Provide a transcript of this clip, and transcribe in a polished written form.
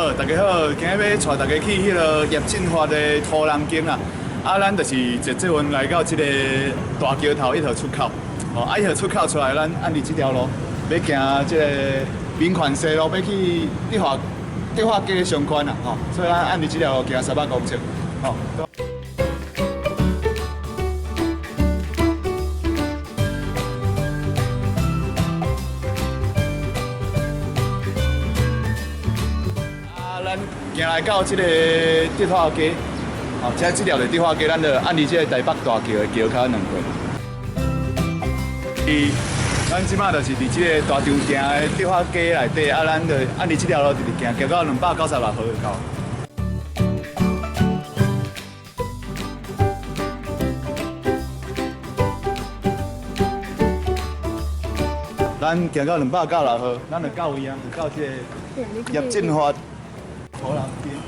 好，大家好，今日欲帶大家去彼个葉進發的土人間啦。啊，咱就是坐捷運來到這个大橋頭一號出口。哦，啊，一號出口出來，咱按佇這條路，欲行這个民權西路，欲去德化德化街商圈啦。吼，所以咱按佇這條路行300公尺。吼。啊，咱行來到這个德化街，吼，這條就德化街，咱就按佇這个台北大橋的橋跤兩過。咱這擺就是佇這个大長行的德化街內底，啊，咱就按佇這條路直直行，行到296號就到。咱行到296號，咱就到位啊，就到這个葉進發土人間。